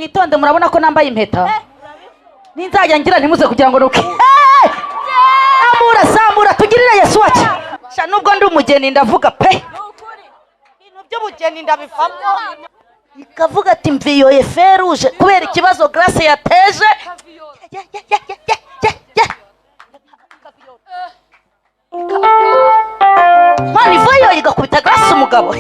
Mwitonde, murabona ko nambaye impeta. Ninzajya ngira ntimuze kugira ngo nuke. Amura samura tugirire Yesu wacu. Sha nubwo ndi umugeni ndavuga pe. Ibintu by'ubugeni ndabivamo. Ikavuga ati mviyoye feruje kubera ikibazo Grace yateje. Mani vayo igakubita Grace umugabo.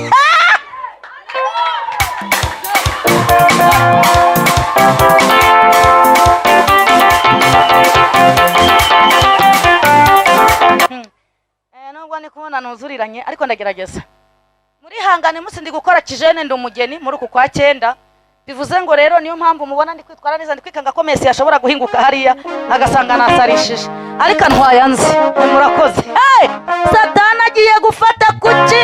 Nubwo ndi kubona nuzuriranye ariko ndagerageza. Muri hangane musi ndi gukora kijene, ndi umugeni muri uku kwa 9. Bivuze ngo rero niyo mpamvu mubona ndi kwitwara neza, ndi kwikanga ko Messi yashobora guhinguka hariya agasanga nasarishije, ariko ntwaye anzi. Murakoze. Hey! Satani agiye gufata kuki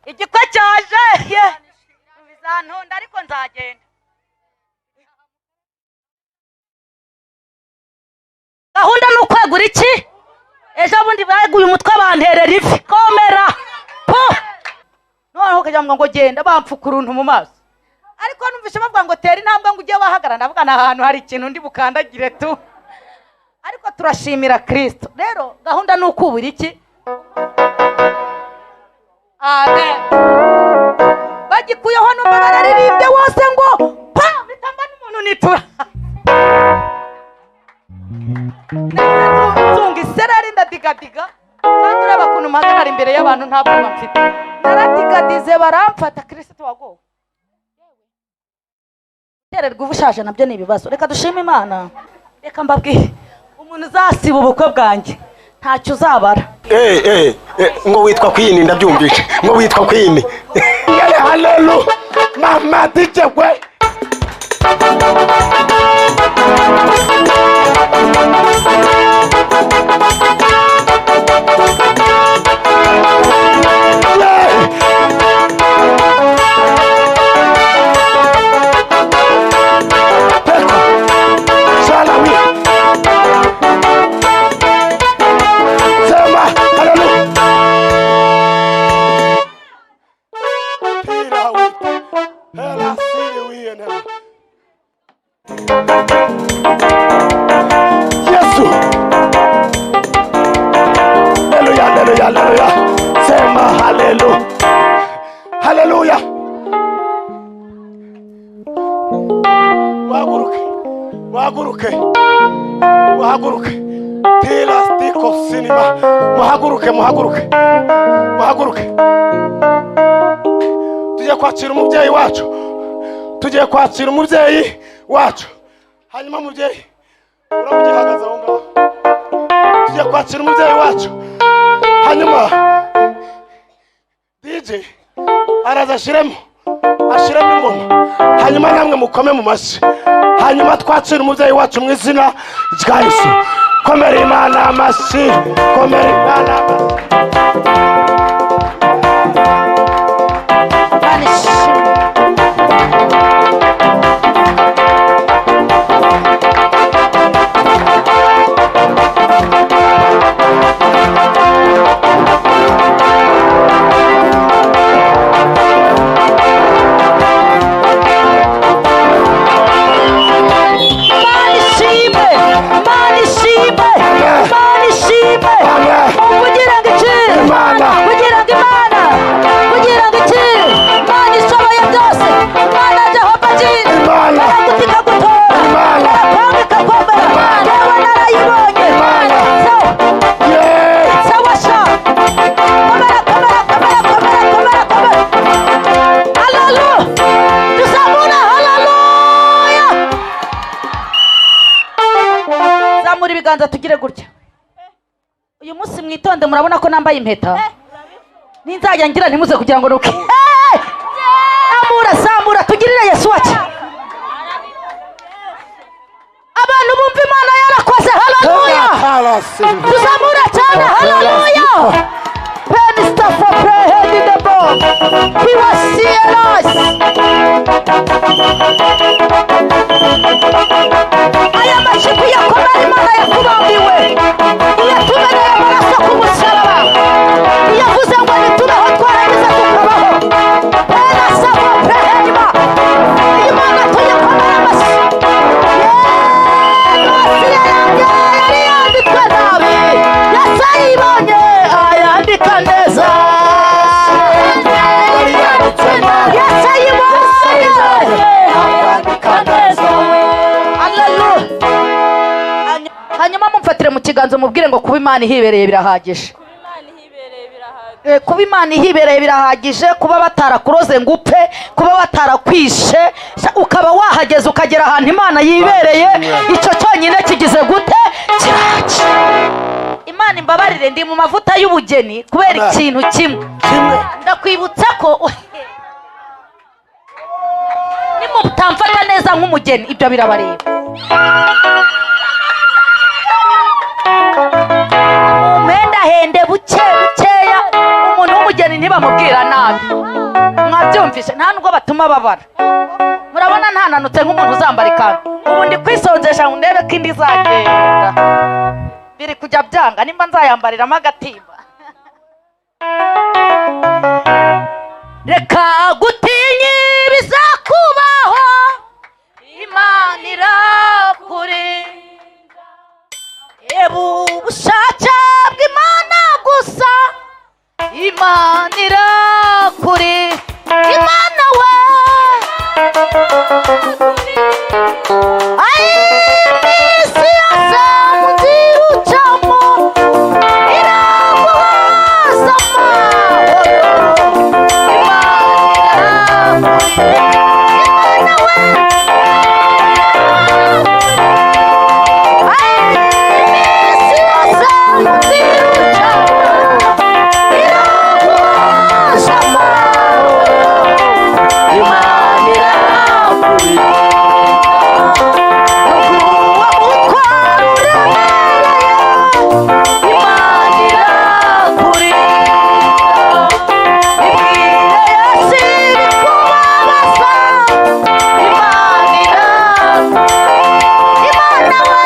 igikwe cyaje bizantonda, ariko nzagenda. Gahunda ni ukwegura iki? Ejo bundi baguye umutwe banterera ivi komera po, noneho ukajya ngo genda bamfuka uruntu mu maso. Ariko numvise bavuga ngo tera intambwe ngo ujye wahagarara, ndavuga nta hantu hari ikintu ndi bukandagire tu. Ariko turashimira Kristo. Rero gahunda ni ukubura iki? Amen. Bagikuyeho numva bararirimbye wose ngo pa, bitamba n'umuntu nitura. Nzunga isereri ndadigadiga, kandi ureba ukuntu mpagarara imbere y'abantu nta bwoba mfite. Naradigadize baramfata. Kristo wagowe. Tererwa ubushaje nabyo ni ibibazo. Reka dushime Imana. Reka mbabwire, umuntu uzasiba ubukwe bwanjye ntacyo uzabara. Ngo witwa Queen, ndabyumvishe ngo witwa Queen. Haleluya mama DJ we. Yesu. Haleluya, haleluya, haleluya. Sema haleluya. Haleluya. Waguruke. Waguruke. Waguruke. Tila stiko sinima. Muhaguruke, muhaguruke. Muhaguruke. Tugiye kwakira umubyeyi wacu. Tugiye kwakira umubyeyi wacu. Hanyuma mubyeyi urabugihagaze aho ngaho. Tugiye kwakira umubyeyi wacu. Hanyuma DJ araza ashiremo ingoma, hanyuma namwe mukome mu mashyi, hanyuma twakira umubyeyi wacu mu izina rya Yesu. Komera Imana amashyi, komera Imana amashyi. Ibiganza tugire gutya. Uyu munsi mwitonde, murabona ko nambaye impeta. Ninzajya ngira ntimuze kugira ngo nuke. Amura samura tugirire Yesu wacu. Abantu bumva Imana yarakoze. Haleluya. Tuzamura cyane. Haleluya. Minister for prayer in the book. He was serious. Aya mashiku yakomera Imana yakubambiwe. Iyatumeneye amaraso ku musaraba. Iyavuze ngo nitubeho twarangiza tukabaho. Pera savo prehenima. umubwire ngo kuba Imana ihibereye birahagije. Kuba Imana ihibereye birahagije, kuba batarakuroze ngo upfe, kuba batarakwishe, ukaba wahageze ukagera ahantu Imana yibereye, icyo cyonyine kigize gute? Kirahagije. Imana imbabarire, ndi mu mavuta y'ubugeni kubera ikintu kimwe. Ndakwibutsa ko nimutamfata neza nk'umugeni ibyo birabareba. Mumpendahende buke bukeya, umuntu w'umugeni ntibamubwira nabi. Mwabyumvise, nta nubwo batuma babara. Murabona ntananutse nk'umuntu uzambara ikanzu. Ubu ndi kwisonzesha ngo ndebe ko indi izagenda. Biri kujya byanga nimba nzayambariramo agatimba. Reka gutinya ibizakubaho, Imana irakurinda. Reba ubushake bw'Imana gusa, Imana irakurinda. Imana we, ai iminsi yose mu nzira ucamo iraguhaza amahoro. Imana irakurinda. Imana we, ai iminsi yose mu nzira ucamo iraguhaza amahoro. Imana irakurinda. Uwo mutwaro uremereye, Imana irakurinda. Ibwire Yesu ibikubabaza, Imana irakurinda. Imana we,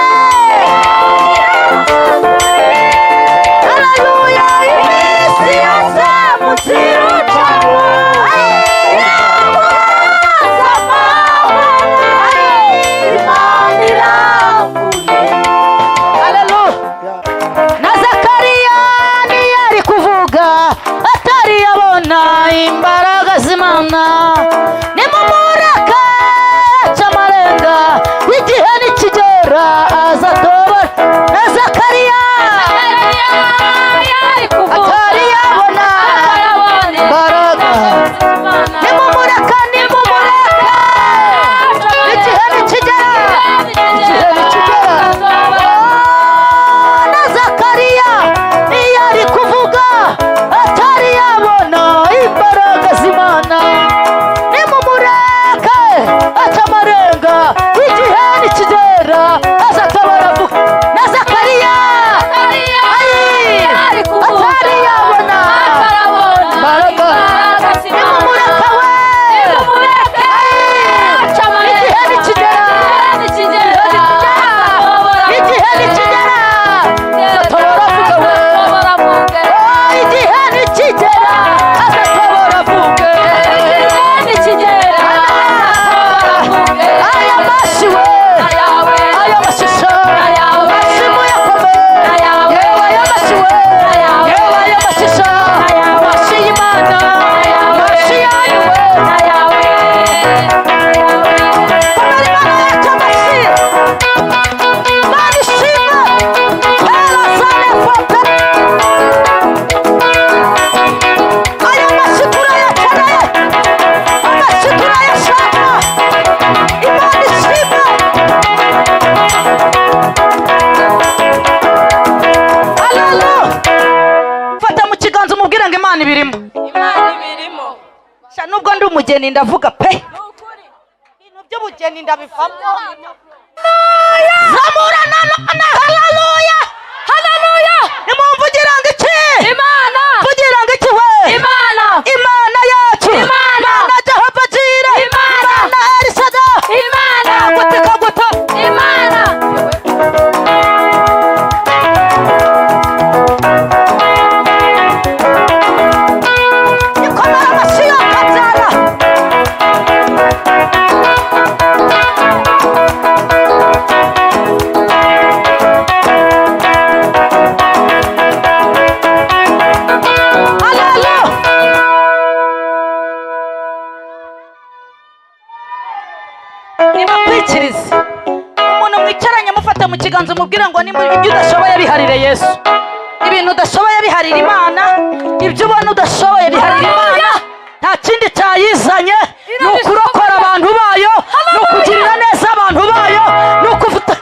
haleluya, iminsi yose mu nzira ucamo iraguhaza amahoro. Imana irakurinda. Haleluya. Na Zakariya ntiyari kuvuga atari yabona imbaraga z'Imana. Nimumureke ace amarenga, igihe nikigera azatobora. Na Zakariya atari yabona imbaraga. Nimumureke, nimumureke, igihe nikigera, igihe nikigera. Na Zakariya ntiyari kuvuga atari yabona imbaraga z'Imana. Nimumureke ace amarenga, igihe nikigera azatabara avuga. Na Zakariya ai, atari yabona imbaraga. Nimumureke we, ai, igihe nikigera, igihe nikigera azatabara avuga we. Oh, igihe nikigera azatabara avuge. Aya mashyi we, aya mashusho, mashyi muyakomeye. Yewe aya mashyi we, yewe aya mashusho, mashyi y'Imana, mashyi yanyu we. Komera Imana yacu amashyi. Imana ishimwe. Hera sale fope. Aya mashyi turayakeneye, amashyi turayashaka. Imana ishimwe. Haleluya. Fata mu kiganza umubwire ngo Imana ibirimo. Sha, nubwo ndi umugeni ndavuga pe, ibintu by'ubugeni ndabivamo. Zamura nanone, haleluya, haleluya. Nimumvugira ngo iki? Imana. Mvugira ngo iki we? Imana. Imana yacu, Imana. Imana Jehova Jire, Imana. Imana Elisada, Imana. Gute kaguta. Imana. Ikomera amashyi yokabyara. Haleluya. Nibakwikirize umuntu mwicaranye mufate Mukubite mu kiganza umubwire ngo nimba ibyo udashoboye biharire Yesu. Ibintu udashoboye biharira Imana, ibyo ubona udashoboye biharira Imana. Nta kindi cyayizanye, ni ukurokora abantu bayo, ni ukugirira neza abantu bayo, ni ukuvuta.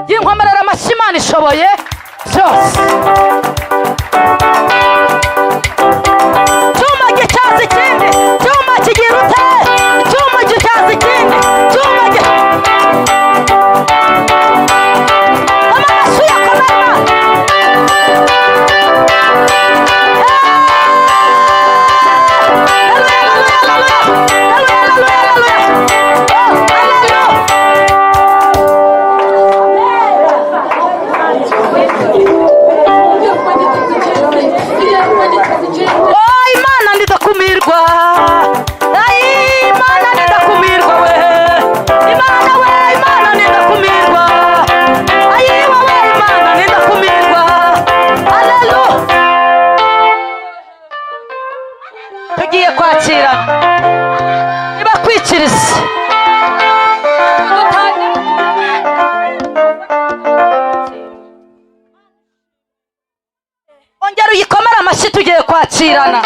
Yinkomerera amashyi, Imana ishoboye byose. Cyuma gityaza ikindi, cyuma kigira ute, cyuma gityaza ikindi, cyuma gi amashyi yakomera. Oh, Imana ndidakumirwa. Ay, Imana ndidakumirwa we. Imana we, Imana ndidakumirwa. Ay, wowe Imana ndidakumirwa. Haleluya. Tugiye kwakira. Nibakwikirize. Ongera uyikomere amashyi, tugiye kwakirana.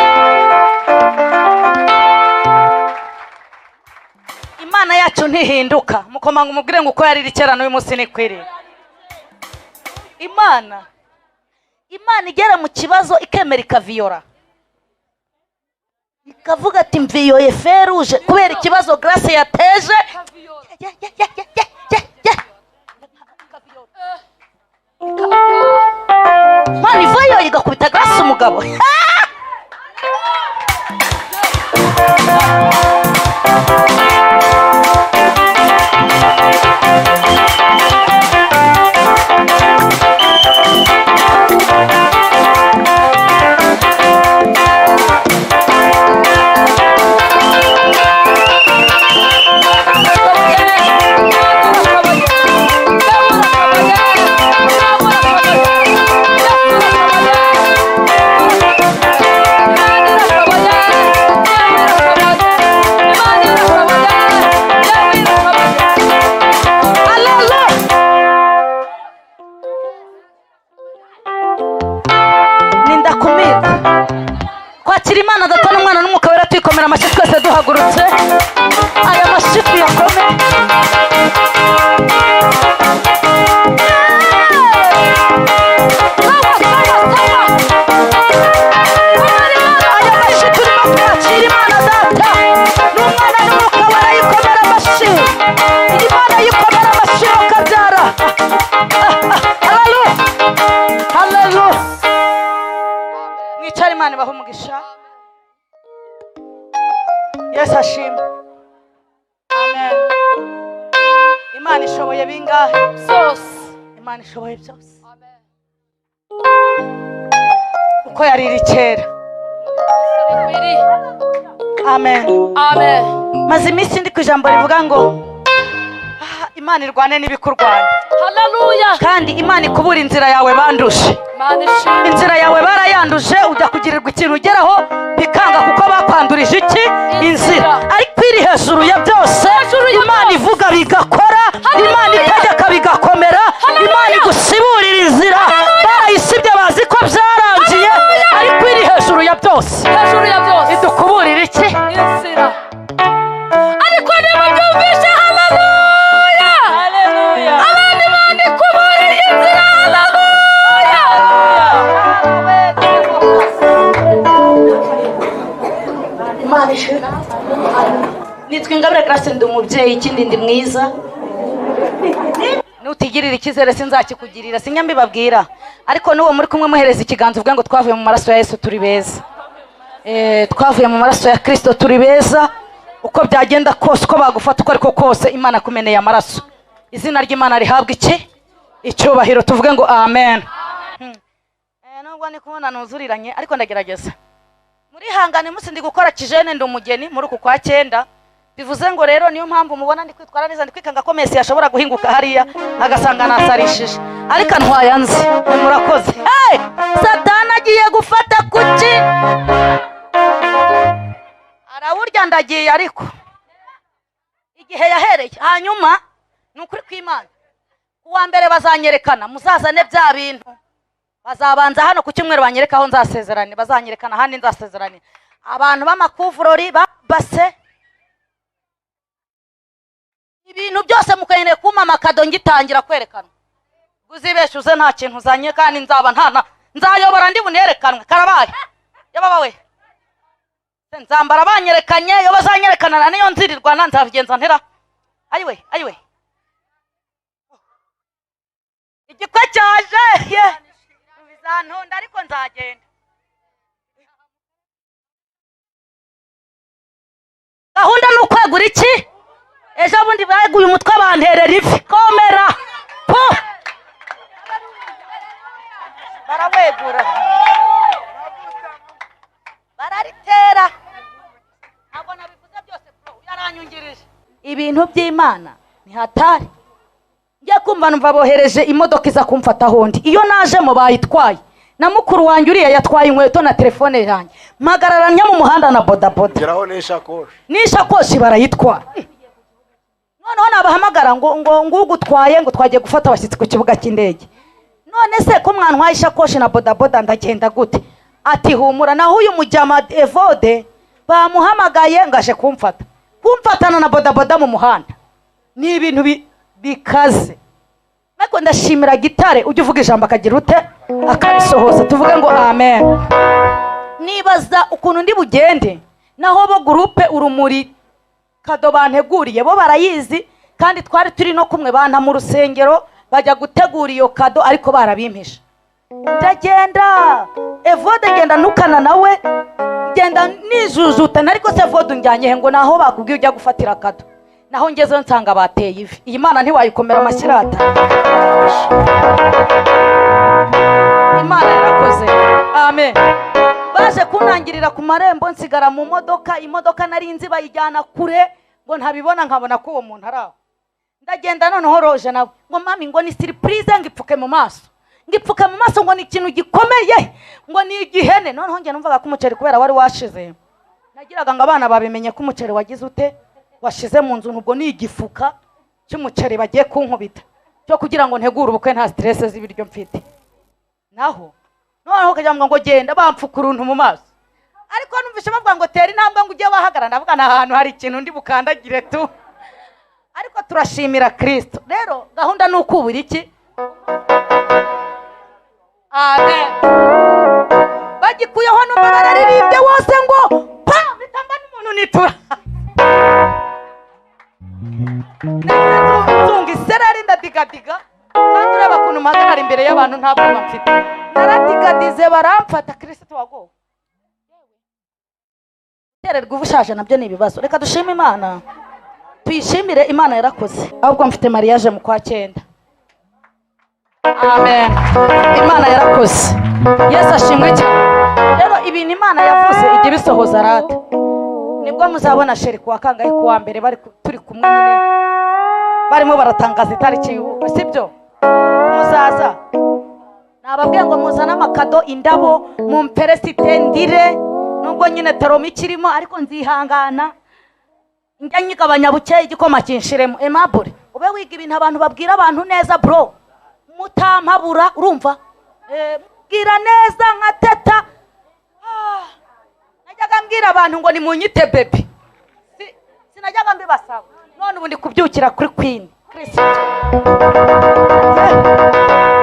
Imana yacu ntihinduka. Mukomanga umubwire ngo uko yari kera n'uyu munsi nikwiriye. Imana igera mu kibazo ikemera ikaviyora, ikavuga ati mviyoye feruje kubera ikibazo Grace yateje. Imana ivayo igakubita Grace umugabo. Nindakumirwa. Kwakira Imana Data n'Umwana n'Umwuka Wera, tuyikomera amashyi twese duhagurutse. Aya mashyi tuyakome. Aya mashyi turimo kwakira Imana Data n'Umwana n'Umwuka Wera, yikomera amashyi. Imana yikomera amashyi bakabyara. Haleluya. Haleluya. Mwicare, Imana ibahe umugisha. Yesu ashimwe. Amen. Imana ishoboye bingahe? Byose. Imana ishoboye byose. Uko yari iri kera. Amen. Amen. Maze iminsi ndi ku ijambo rivuga ngo Imana irwane n'ibikurwanya. Haleluya. Kandi Imana ikubura inzira yawe banduje. Imana ishimwe. Inzira yawe barayanduje, ujya kugirirwa ikintu ugeraho bikanga kuko bakwandurije iki? Inzira. Ariko iri hejuru ya byose, Imana ivuga bigakora, Imana itegeka bigakomera, Imana igusiburira inzira. Barayisibye bazi ko byarangiye, ariko iri hejuru ya byose. Hejuru ya byose. Idukuburira iki? Inzira. Ariko niba byumvishe, haleluya. Haleluya. Abandi Imana ikuburiye inzira, haleluya. Imana ishimwe. Nitwa Ingabire Grace, ndi umubyeyi, ikindi ndi mwiza. Nutigirira icyizere sinzakikugirira, sinya mbibabwira. Ariko n'uwo muri kumwe muhereza ikiganza uvuge ngo twavuye mu maraso ya Yesu turi beza. Twavuye mu maraso ya Kristo turi beza. Uko byagenda kose, uko bagufata uko ariko kose, Imana kumeneye amaraso. Izina ry'Imana rihabwa iki? Icyubahiro. Tuvuge ngo amen. Nubwo ndi kubona nuzuriranye ariko ndagerageza. Murihangane munsi ndi gukora kijene, ndi umugeni muri uku kwa 9. Bivuze ngo rero niyo mpamvu mubona ndi kwitwara neza, ndi kwikanga ko Messi yashobora guhinguka hariya agasanga nasarishije, ariko ntwaye anzi. Murakoze. Hey! Satani agiye gufata kuki? Arawurya ndagiye, ariko igihe yahereye. Hanyuma ni ukuri kw'Imana, kuwa mbere bazanyerekana, muzazane bya bintu. Bazabanza hano ku cyumweru banyereka aho nzasezerane, bazanyerekana ahandi nzasezerane. Abantu b'amakuvurori babase ibintu byose mukeneye kumpa amakado ngitangira kwerekanwa. Uzibeshuze nta kintu uzanye, kandi nzaba ntana nzayobora ndi bunerekanwe. Karabaye yababawe, nzambara banyerekanye, yo bazanyerekana na niyo nzirirwana nzabigenza ntera. Ayiwe ayiwe, igikwe cyaje ye bizantonda, ariko nzagenda. Gahunda ni ukwegura iki? Ejo bundi baguye umutwe banterera ivi. Komera po, barawegura bararitera. Ntabwo nabivuze byose bro, yaranyungirije. Ibintu by'Imana ni hatari. Njye kumva numva bohereje imodoka iza kumfata hondi. Iyo najemo bayitwaye na mukuru wanjye uriya yatwaye inkweto na telefone yanjye, mpagararanya mu muhanda na bodaboda, ngeraho n'ishakoshi, n'ishakoshi barayitwara. Noneho nabahamagara ngo ngo ngugutwaye, ngo twagiye gufata abashyitsi ku kibuga cy'indege. None se ko mwantwaye ishakoshi na bodaboda ndagenda gute? Ati humura. Naho uyu mujyama Evode bamuhamagaye ngo aje kumfata, kumfatana na bodaboda mu muhanda ni ibintu bikaze. Ariko ndashimira Gitare ujya uvuga ijambo akagira ute akarisohoza. Tuvuge ngo amen. Nibaza ukuntu ndi bugende, naho bo groupe Urumuri kado banteguriye bo barayizi, kandi twari turi no kumwe banta mu rusengero bajya gutegura iyo kado, ariko barabimpisha. Ndagenda Evode genda ntukana nawe, genda nijujuta, ariko se Evode unjyanye he? Ngo naho bakubwiye ujya gufatira kado. Naho ngezeyo nsanga bateye ivi. Iyi Mana ntiwayikomera amashyirata. Imana yarakoze. Amen. Baje kunangirira ku marembo, nsigara mu modoka. Imodoka nari nzi bayijyana kure ngo ntabibona, nkabona ko uwo muntu ari aho. Ndagenda noneho roje nawe ngo mami ngo ni surprise, ngo ipfuke mu maso, ngo ipfuke mu maso, ngo ni ikintu gikomeye, ngo ni igihene. Noneho njye numvaga ko umuceri kubera wari washize, nagiraga ngo abana babimenye ko umuceri wagize ute, washize mu nzu. Nubwo ni igifuka cy'umuceri bagiye kunkubita cyo kugira ngo ntegure ubukwe nta stress z'ibiryo mfite. Naho noneho kajya ngo genda bampfuka uruntu mu maso, ariko numvishe bavuga ngo tera intambwe ngo ujye wahagarara, ndavuga nta hantu hari ikintu ndi bukandagire tu. Ariko turashimira Kristo. Rero gahunda ni ukubura iki? Amen. Bagikuyeho numva bararirimbye wose ngo pa, bitamba n'umuntu nitura. Ntunga isereri ndadigadiga, kandi ureba ukuntu mpagarara imbere y'abantu nta bwoba mfite. Naradigadize baramfata. Kristo wagowe. Gutererwa ubushaje nabyo ni ibibazo. Reka dushime Imana, tuyishimire. Imana yarakoze. Ahubwo mfite mariage mu kwa 9. Amen. Imana yarakoze. Yesu ashimwe cyane. Rero ibintu Imana yavuze ijye bisohoza rata. Nibwo muzabona sheri kuwa kangahe, kuwa mbere bari turi kumwe nyine, barimo baratangaza itariki y'ubukwe, sibyo? Muzaza nababwiye ngo muzane amakado, indabo, mumperesite ndire, nubwo nyine teroma ikirimo, ariko nzihangana njya nyigabanya buke igikoma kinshiremo. Aimable, ube wiga ibintu abantu babwira abantu neza bro, mutampabura urumva, bwira neza nka teta. Najyaga mbwira abantu ngo nimunyite bebe, sinajyaga mbibasaba. None ubu ndi kubyukira kuri Queen Kristo,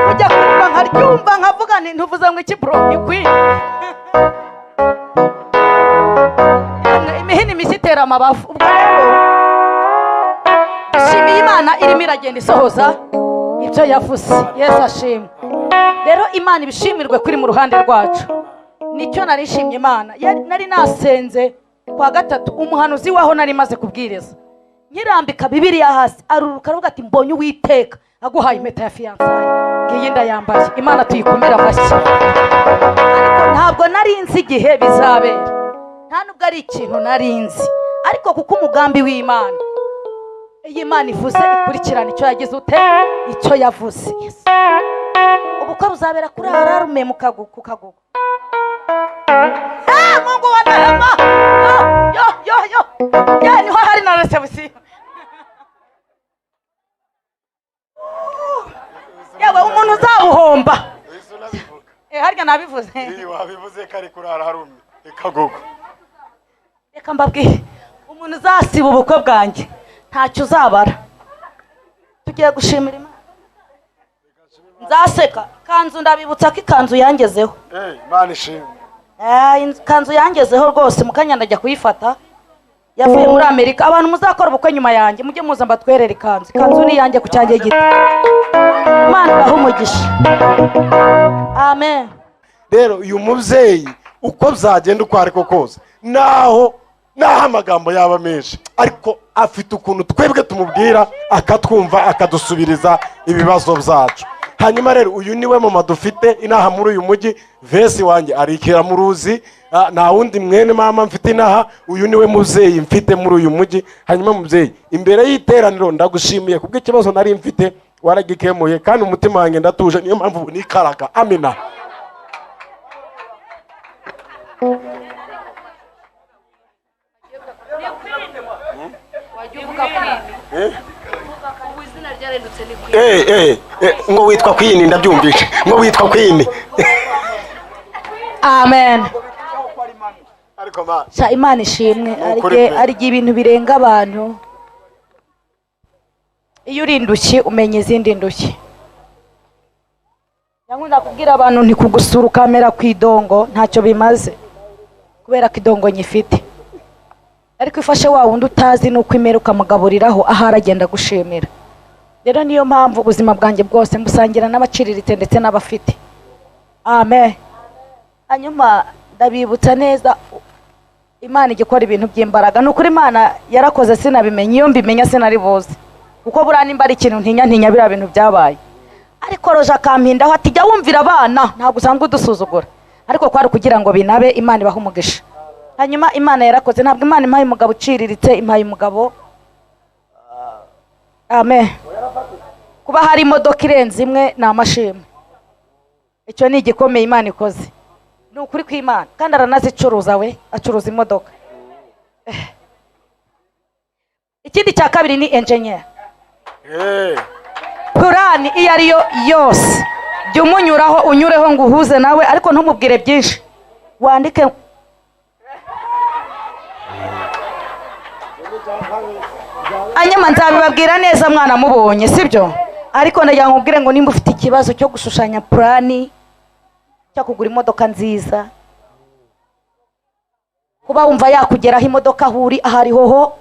kujya kumva nkaryumva nkavuga nti ntuvuze ngo iki bro, ni Queen. Imihini mishya itera amabavu. Ubwo rero Imana irimo iragenda isohoza ibyo yavuze. Yesu ashimwe. Rero Imana ibishimirwe kuri mu ruhande rwacu. Nicyo narishimye Imana. Nari nasenze kwa gatatu, umuhanuzi waho nari maze kubwiriza, nkirambika Bibiliya hasi aruruka aravuga ati mbonye Uwiteka aguhaye impeta ya fiançailles, ngiyi ndayambaye. Imana tuyikomera amashyi. Ariko ntabwo nari nzi igihe bizabera, nta nubwo ari ikintu nari nzi, ariko kuko umugambi w'Imana, iyo Imana ivuze ikurikirana icyo yagize ute, icyo yavuze. Yes. Ubukwe buzabera kuri Ararume mu Kagugu, ku Kagugu. Ah, Mungu wa rehema. Yo yo yo yo ya, niho hari na reception. Yewe, umuntu uzabuhomba. Harya nabivuze. Wabivuze ko ari kuri Ararume Ikagugu. Reka mbabwire, umuntu uzasiba ubukwe bwanjye ntacyo uzabara. Tugiye gushimira Imana. Nzaseka. Ikanzu, ndabibutsa ko ikanzu yangezeho. Imana ishimwe. Ikanzu yangezeho rwose, mu kanya ndajya kuyifata. Yavuye muri Amerika. Abantu muzakora ubukwe nyuma yanjye mujye muza mbatwerere ikanzu. Ikanzu ni iyanjye ku cyanjye gito. Imana ibahe umugisha. Amen. Rero uyu mubyeyi uko byagenda uko ariko kose, naho amagambo yaba menshi, ariko afite ukuntu twebwe tumubwira akatwumva, akadusubiriza ibibazo byacu. Hanyuma rero uyu niwe mama dufite inaha muri uyu mujyi. Vesi wanjye arikira mu ruzi, nta wundi mwene mama mfite inaha, uyu niwe mubyeyi mfite muri uyu mujyi. Hanyuma mubyeyi, imbere y'iteraniro ndagushimiye kubw'ikibazo nari mfite, waragikemuye kandi umutima wanjye ndatuje, niyo mpamvu nikaraga. Amina. Ngo witwa Queen, ndabyumvishe. Ngo witwa Queen. Amen. Ariko ma Sha, Imana ishimwe. Ari ibintu birenga abantu. Iyo uri indushyi umenya izindi ndushyi. Nkunda kubwira abantu nti kugusura ukamera ku idongo ntacyo bimaze, kubera ko idongo nyifite. Ariko ifashe wa wundi utazi nuko imera ukamugaburiraho, ahari agenda gushimira. Rero niyo mpamvu ubuzima bwanjye bwose mbusangira n'abaciriritse ndetse n'abafite. Amen. Hanyuma ndabibutsa neza, Imana igikora ibintu by'imbaraga. Ni ukuri Imana yarakoze sinabimenya, iyo mbimenya sinari buze, kuko buriya nimba ari ikintu ntinya ntinya biriya bintu byabaye. Ariko Roje akampindaho ati jya wumvira abana, ntabwo usanzwe udusuzugura. Ariko kwari kugira ngo binabe. Imana ibahe umugisha. Hanyuma Imana yarakoze, ntabwo Imana impaye umugabo uciriritse, impaye umugabo. Amen. Kuba hari imodoka irenze imwe ni amashimwe. Icyo ni igikomeye Imana ikoze. Ni ukuri kw'Imana. Kandi aranazicuruza, we acuruza imodoka. Ikindi cya kabiri ni engineer. Purani iyo ariyo yose jya umunyuraho, unyureho ngo uhuze nawe, ariko ntumubwire byinshi, wandike. Hanyuma nzabibabwira neza mwana mubonye, sibyo? Ariko ndagira ngo nkubwire ngo nimba ufite ikibazo cyo gushushanya purani, cyo kugura imodoka nziza, kuba wumva yakugeraho imodoka aho uri aho ariho ho,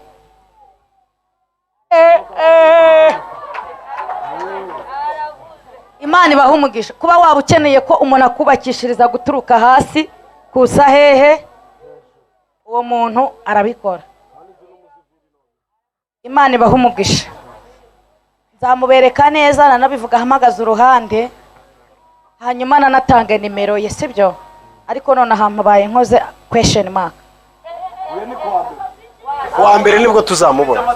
Imana ibahe umugisha. Kuba waba ukeneye ko umuntu akubakishiriza guturuka hasi kusa hehe, uwo muntu arabikora. Imana ibahe umugisha. Nzamubereka neza, nanabivuga ahamagaza uruhande, hanyuma nanatange nimero ye, sibyo? Ariko none ahamubaye nkoze question mark. Kuwa mbere nibwo tuzamubona.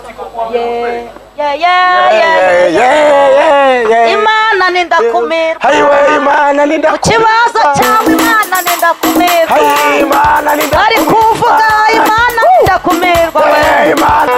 Imana nindakumirwa. Hayiwe Imana nindakumirwa. Ikibazo cyawe Imana nindakumirwa. Hayiwe Imana nindakumirwa. Ari kuvuga Imana nindakumirwa. Imana